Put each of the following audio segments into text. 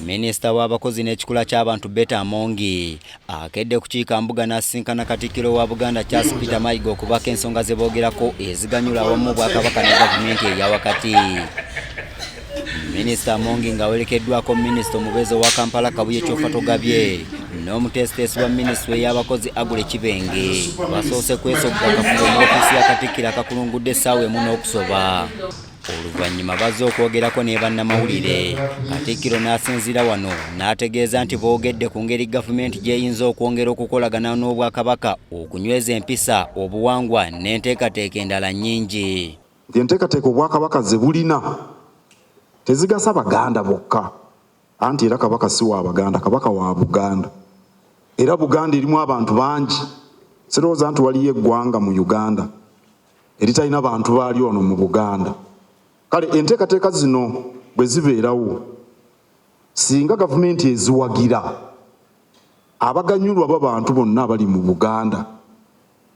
Minisita w'abakozi n'ekikula ky'abantu Betty Amongi akedde kukiika mbuga n'asisinkana Katikkiro wa Buganda Charles Peter Mayiga okubako ensonga ze boogerako eziganyula awamu Obwakabaka ne gavumenti eya wakati. Minisita Amongi ng'awerekeddwako minisita omubeezi owa Kampala Kabuye Kyofatogabye n'omuteesiteesi wa minisitule y'abakozi Agule Kibenge basoose kwesogga kafubo mu ofiisi ya Katikkiro akakulungudde essaawa emu n'okusoba. Oluvannyuma bazze okwogerako ne bannamawulire, Katikkiro n'asinziira wano n'ategeeza nti boogedde ku ngeri gavumenti gy'eyinza okwongera okukolagana n'Obwakabaka okunyweza empisa, obuwangwa n'enteekateeka endala nnyingi. Nti enteekateeka Obwakabaka ze bulina tezigasa Baganda bokka, anti era Kabaka si wa Baganda, Kabaka wa Buganda. Era Buganda erimu abantu bangi, sirowooza nti waliyo eggwanga mu Uganda eritalina bantu baali ono mu Buganda. Kale enteekateeka zino bwe zibeerawo, singa gavumenti eziwagira, abaganyulwa babantu bonna abali mu Buganda,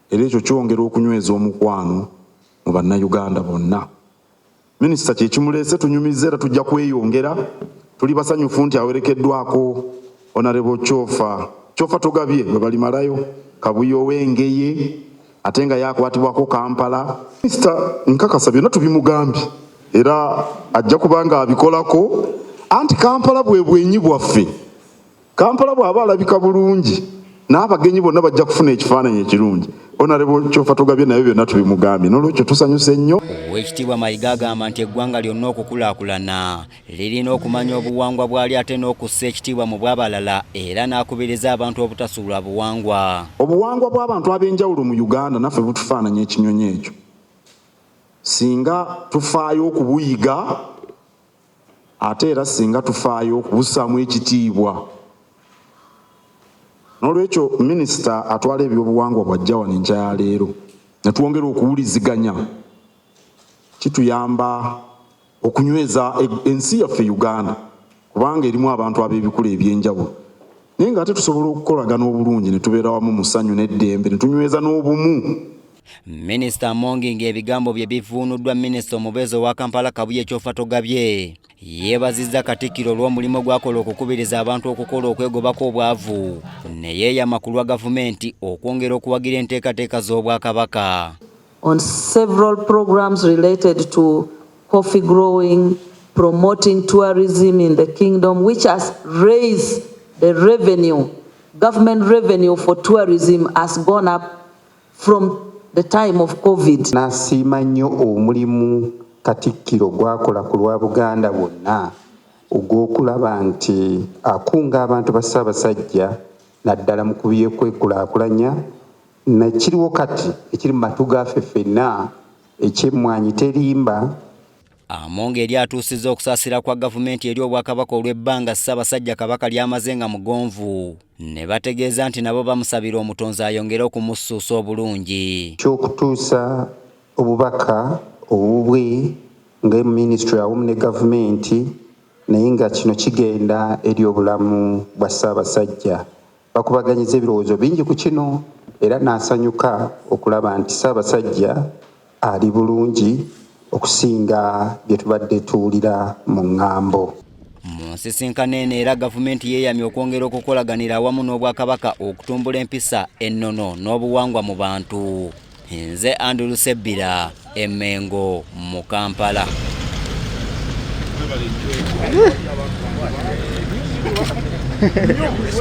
era ekyo kyongera okunyweza omukwano mu Bannayuganda bonna. Minisita kye kimuleese, tunyumizza era tujja kweyongera. Tuli basanyufu nti awerekeddwako Honorable Kyofa Kyofatogabye bwe balimalayo Kabuye ow'Engeye ate nga yakwatibwako Kampala. Minisita nkakasa byonna tubimugambye era ajja kuba nga abikolako, anti Kampala bwe bwenyi bwaffe. Kampala bw'aba alabika bulungi n'abagenyi bonna bajja kufuna ekifaananyi ekirungi. Honorable Kyofatogabye naye byonna tubimugambye, n'olwekyo tusanyuse nnyo. Oweekitiibwa Mayiga agamba nti eggwanga lyonna okukulaakulana lirina okumanya obuwangwa bwali ate n'okussa ekitiibwa mu bw'abalala, era n'akubiriza abantu obutasuula buwangwa. Obuwangwa bw'abantu ab'enjawulo mu Uganda naffe butufaananya ekinyonyi ekyo, singa tufaayo okubuyiga ate era singa tufaayo okubussaamu ekitiibwa. N'olwekyo minisita atwala ebyobuwangwa bw'ajja wano enkya ya leero ne twongera okuwuliziganya, kituyamba okunyweza ensi yaffe Uganda, kubanga erimu abantu ab'ebikula ebyenjawulo, naye ng'ate tusobola okukolagana obulungi ne tubeera wamu mu ssanyu n'eddembe ne tunyweza n'obumu. Minisita Amongi ng'ebigambo bye bivuunuddwa minisita omubeezi owa Kampala Kabuye Kyofatogabye yeebazizza Katikkiro olw'omulimu gw'akola okukubiriza abantu okukola okwegobako obwavu, ne yeeyama ku lwa gavumenti okwongera okuwagira enteekateeka z'Obwakabaka. On several programs related to coffee growing, promoting tourism in the kingdom, which has raised the revenue. Government revenue for tourism has gone up from the time of COVID. N'asiima nnyo omulimu Katikkiro gwakola ku lwa Buganda bwonna ogw'okulaba nti akunga abantu ba Ssaabasajja naddala mu kubyekwekulaakulanya, nekiriwo kati ekiri mu matu gaffe ffenna eky'Emmwanyi Terimba. Amongi eri atuusizza okusaasira kwa gavumenti eri Obwakabaka olw'ebbanga Ssaabasajja Kabaka ly'amaze nga mugonvu, ne bategeeza nti nabo bamusabira Omutonzi ayongere okumussuusa obulungi. Kyokutuusa obubaka obubwe nga minisitule awamu ne gavumenti, naye nga kino kigenda eri obulamu bwa Ssaabasajja. Bakubaganyiza ebirowoozo bingi ku kino era n'asanyuka okulaba nti Ssaabasajja ali bulungi okusinga bye tubadde tuwulira mu ŋŋambo. Mu nsisinkano eno era gavumenti yeeyamye okwongera okukolaganira awamu n'Obwakabaka okutumbula empisa, ennono n'obuwangwa mu bantu. Nze Andrew Sebbira, Emmengo mu Kampala.